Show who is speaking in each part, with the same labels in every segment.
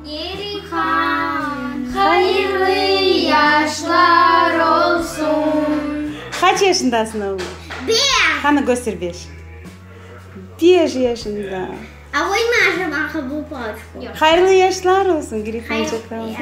Speaker 1: Gerihan, hayırlı yaşlar olsun!
Speaker 2: Qaç yaşındasıñ, oğlum?
Speaker 3: Beş.
Speaker 2: Qani, köster beş. Beş yaşında. Hayırlı yaşlar olsun, Gerihançıqım.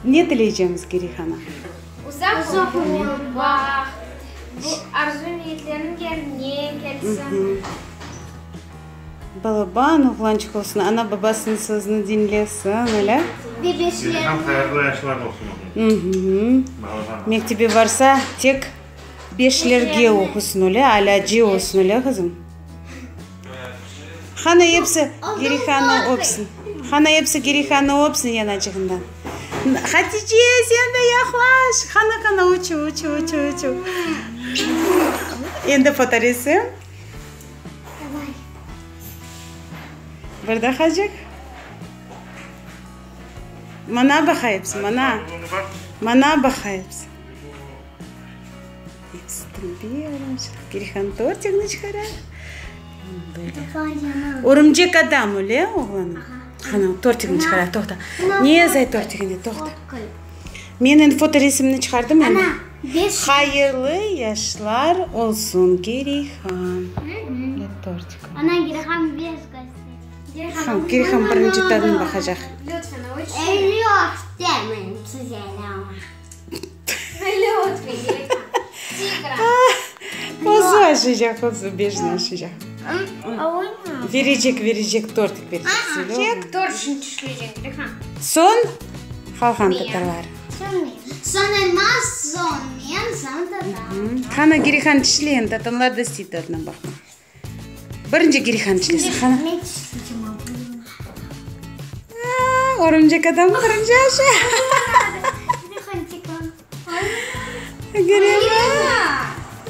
Speaker 2: Ne tileycemiz Gerihana?
Speaker 1: Uzaq ömür, baht, bu arzu-niyetleriñ yerine kelsin.
Speaker 2: Balaban oğlançıq olsun, ana-babasınıñ sözüni diñlesin, öyle?
Speaker 4: Gerihan hayırlı yaşlar olsun oğlum.
Speaker 2: Mektebe barsa, tek beşlerge oqusın, öyle? Alâcı olsun, öyle, qızım? Qana episi Gerihannı öpsin. Qana episi Gerihannı öpsin yanacığından. Hatice, sen de yaqlaş. Qana, qana, uçu, uçu, uçu, uçu. Endi fotoresim. Bir dahacıq. Mana baqa episi, mana. Mana baqa episi. Gerihan tortigini çıqara. Örümcek adam, öyle, oğlanım? Qana, tortigini çıqara, toqta. Ne yazay tortigine, toqta. Men endi fotoresimni çıqardım endi. Hayırlı yaşlar olsun, Gerihan. Gerihan birinci tadını baqacaq. Özü aşaycaq, özü bejni aşaycaq. Verecek, verecek, tortik verecek. Soñ qalğan tatarlar. Qana, Gerihan, tişle endi, tatanlar da istey tadına baqmaq. Birinci Gerihan tişlesin, qana. Örümcek adam birinci aşa.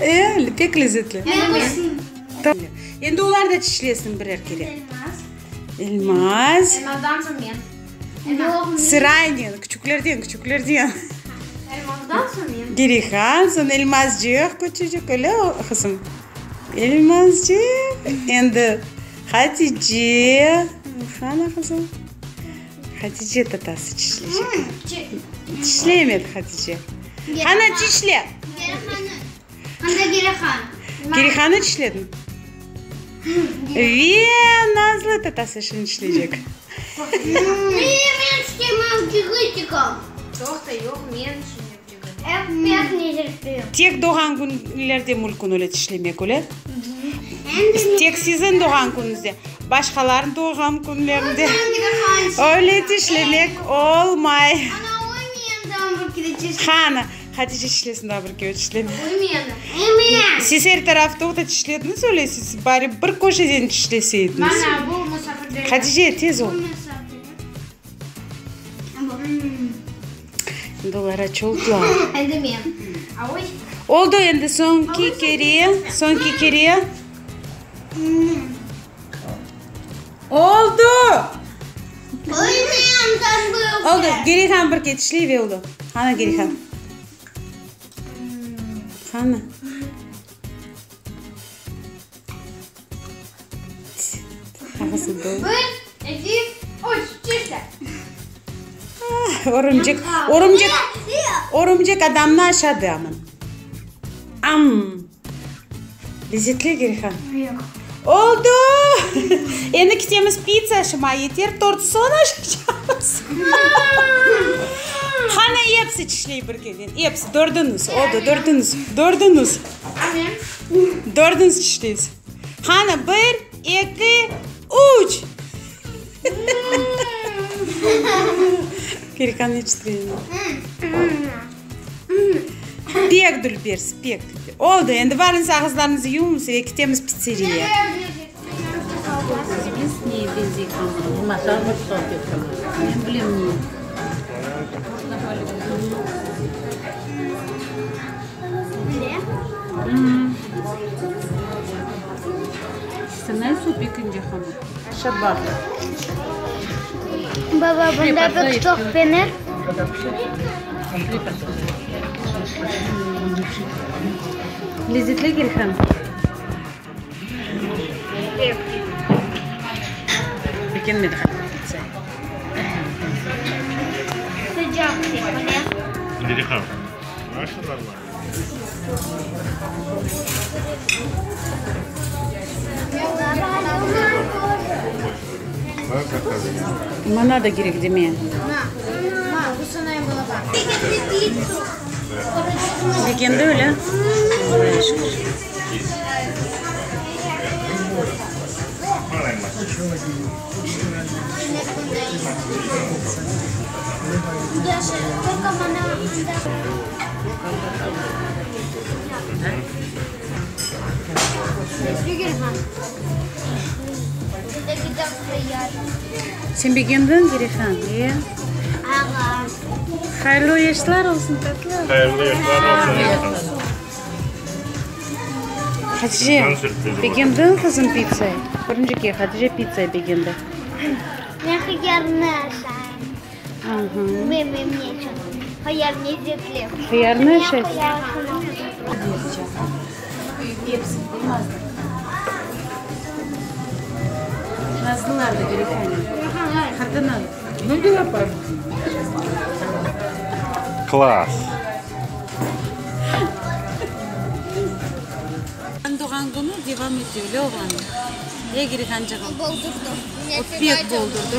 Speaker 2: E, pek lezetli. Endi olar da tişlesin birer kere. Elmaz.
Speaker 1: Elmazdan soñ men.
Speaker 2: Sıraynen, küçüklerden, küçüklerden.
Speaker 1: Elmazdan soñ men.
Speaker 2: Gerihan, soñ Elmazcıq, küçücik, öyle, qızım? Elmazcıq, endi Hatice, qana qızım? Hatice tatası tişleycek. Tişlemedi Hatice. Qana tişle.
Speaker 3: Anda Gerihan.
Speaker 2: Gerihanı tişlediñ. Ve Nazlı tatası şimdi tişleycek.
Speaker 3: Men tişlemem
Speaker 1: Toqta, yoq, men tişlemem.
Speaker 2: Tek doğğan künlerde mülkün öyle tişlemek, öyle? Tek siziñ doğğan künüñizde. Başqalarnıñ doğğan künlerinde öyle tişlemek olmay. Qani, Hatice tişlesin daa bir kere tişleme. Siz er tarafta o da tişlediñiz öyle, siz bari bir köşeden tişleseydiñiz. Hatice, tez ol. Endi olar aç oldılar.
Speaker 1: Endi men.
Speaker 2: Oldı endi soñki kere, soñki kere. Oldı! Oldı. Gerihan bir ketişley ve oldı. Qana Gerihan. Qana. Ağzı dolu.
Speaker 1: Bir, eki, üç, çişle.
Speaker 2: Örümcek, örümcek, örümcek adamnı aşadı aman. Am! Lezetli, Gerihan?
Speaker 1: Yoq.
Speaker 2: Oldı! Endi ketemiz pitsa aşamağa, yeter tort, soñ aşacaqmız. Qana, episi çişley bir kereden, episi, dördüñiz, oldı, dördüñiz, dördüñiz. Dördüñiz tişleysiz. Qana, bir, eki, üç! Gerihan iç tileymi? Pek dülbersiz, pek dülber. Oldı, endi barıñız ağızlarıñızı yuvıñız ve ketemiz pitseriyaya.
Speaker 3: Baba, bunda pek çoq penir.
Speaker 2: Lezetli, Gülhan? Begenmedi ğaliba pitsa.
Speaker 4: Gerihan. Aşı normal.
Speaker 2: Mana da kerek deme. Begendi öyle? Allağa şükür. Sen begendiñ, Gerihan, e? Hayırlı yaşlar olsun, tatlı.
Speaker 4: Hayırlı yaşlar olsun, Gerihan.
Speaker 2: Hatice, begendiñ, qızım, pitsa? Birinci ke Hatice pitsa begendi.
Speaker 3: Men hıyarnı aşayım. Men men ne içün? Hıyar lezzetli.
Speaker 2: Hıyarnı aşaysıñ? Nazlılar da kerek hani.
Speaker 4: Klass!
Speaker 2: Doğğan künü devam ete, öyle oğlanım? Ey, Gerihancığım. O pek boldurdı.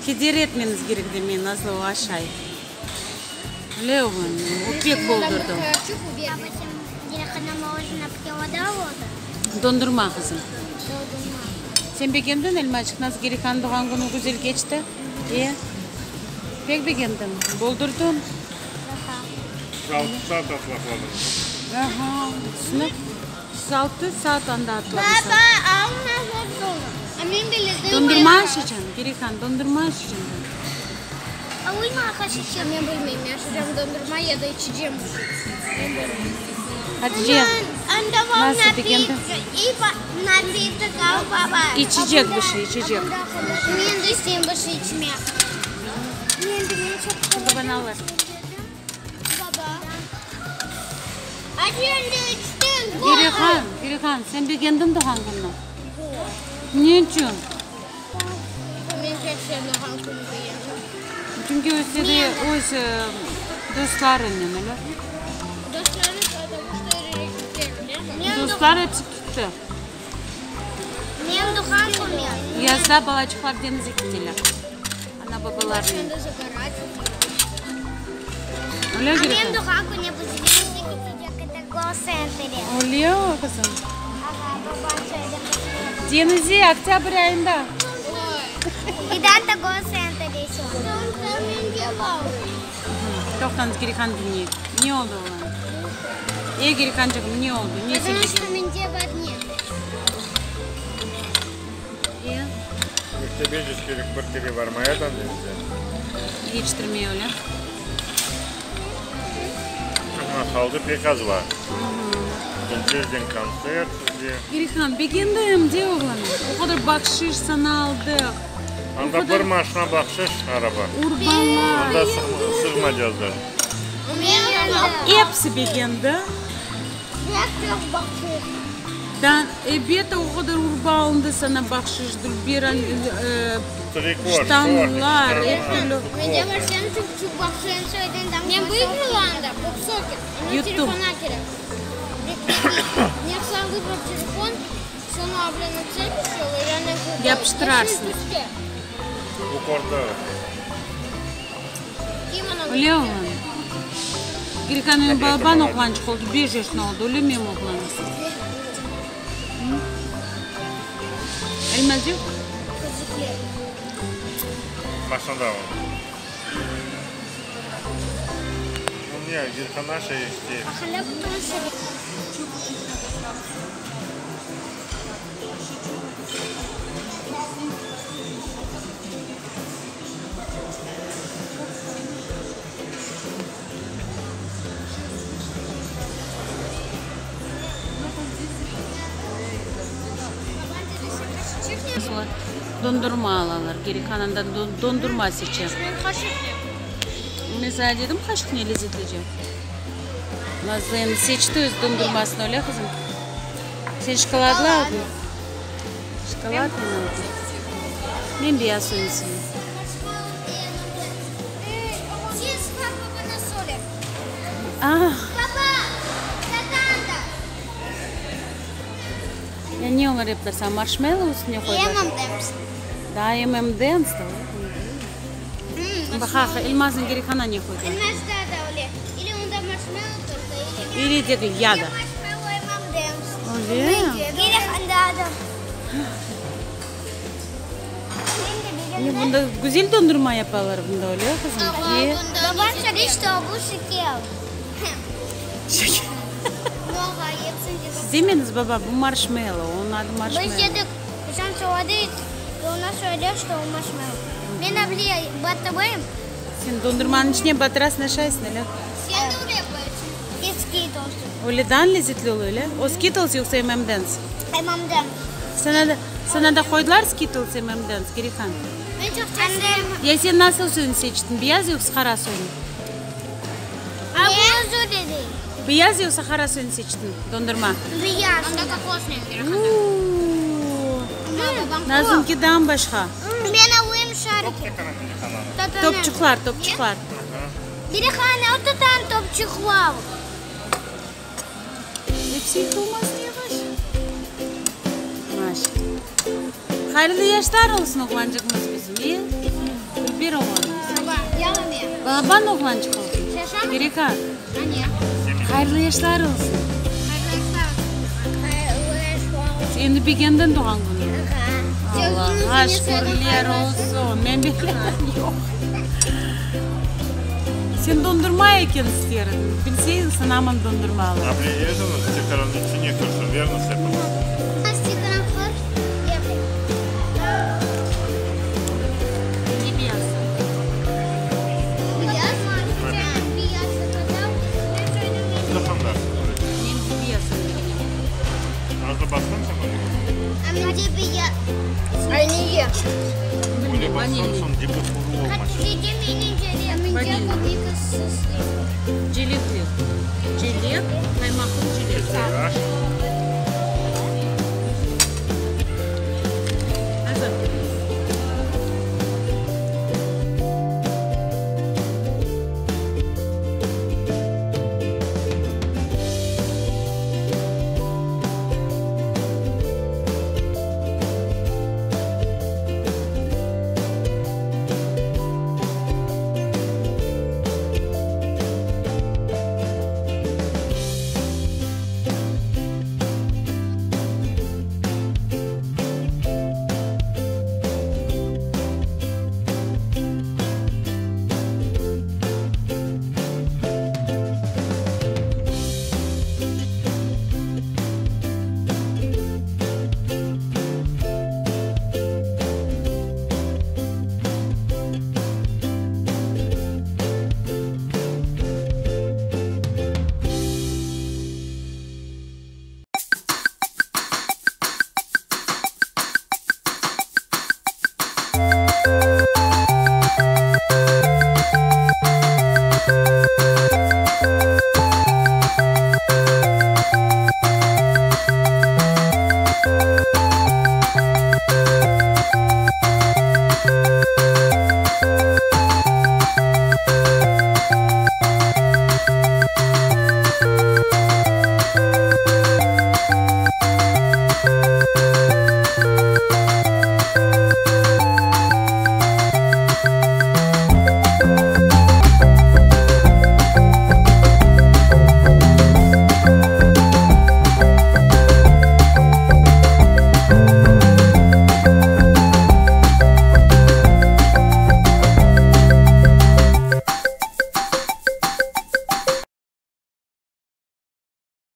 Speaker 2: Keder etmeñiz kerek demey, Nazlı, o aşay. Öyle oğlanım, o pek boldurdı. Dondurma, qızım. Sen begendiñ, Elmaçıq, nasıl Gerihan doğğan künü güzel keçti? E? Pek begendim. Boldurdıñ.
Speaker 4: Altı saat atlaqladım.
Speaker 2: Aha, tüsünik. Siz altı saat anda atladıñız. Dondurma aşaycam, Gerihan, dondurma aşaycam. Hatice, nasıl begendiñ? İçecek bir şey, içecek. Babanı alır. Gerihan, Gerihan, sen begendiñ doğğan künni? Ne içün? Çünki o seni öz dostlarınen, öyle? Dostlar episi ketti. Yazda balaçıqlar denizge keteler. Ana-babalarnen. Öyle Gerihan? Öyle, qızım. Denize oktâbr ayında. Toqtañız, Gerihan diñleyik. Ne oldı oğlan? Ey, Gerihancığım, ne oldı? Ne E?
Speaker 4: Mektebe kerek bir kere barmaya da denize.
Speaker 2: Yetiştirmey öyle.
Speaker 4: Amma qaldı pek azlar. Tezden kontsert sizde.
Speaker 2: Gerihan, begendim, de oğlanım. O qadar bahşiş sana aldıq.
Speaker 4: Anda bir maşina bahşiş, araba.
Speaker 2: Urbalar.
Speaker 4: Anda sığmaycağız da.
Speaker 2: Episi begendi. Da, ebet, o qadar urba alındı sana bahşiş, dülber
Speaker 4: Triko,
Speaker 2: ştanlar, er türlü. Yuttum. Yapıştırarsıñ. Öyle oğlan. Gerikan menim balaban oğlançıq oldı, beş yaşında oldı, öyle menim oğlanım. Elmacıq? Dondurma alalar, Gerihanandan dondurma seçe. Men saña dedim, qaşıq ne lezetlice. Nazlı endi seçti öz dondurmasını, öyle qızım? Sen şokoladlı aldıñ? Şokoladlı aldıñ. Men beyaz soyunı sevem. Ya ne olar yaptılar sana? Marşmello üstüne qoydılar? Daa M&M's da. Baqaq, Elmaznıñ Gerihana ne qoydılar? İle degil, ya da. Öyle? Ne bunda güzel dondurma yapalar bunda, öyle qızım? Ye. Şeker. Siz demeñiz, baba, bu marşmello, onıñ adı marşmello. Sen dondurmanıñ içine batırasıñ, aşaysıñ, öyle? Öyle daa lezetli ola, öyle? O Skittles yoqsa M&M's? Sana da, sana da qoydılar Skittles, M&M's, Gerihan? Ya sen nasıl soyunı seçtiñ, beyaz yoqsa qara soyunı? Beyaz yoqsa qara soyunı seçtiñ, dondurma? Uuu, Nazımki dam başqa. Topçuqlar, topçuqlar. Episi yıqılmasın yavaş. Maşa. Hayırlı yaşlar olsun oğlançığımız bizim, e? Dülber oğlanımız. Balaban oğlançıq olsun. Gereka. Hayırlı yaşlar olsun. Endi begendiñ doğğan künüñni? Allahğa şükürler olsun. Men bekledim, yoq. Sen dondurma eken ister ediñ. Bilseñ, sanaman dondurma alır.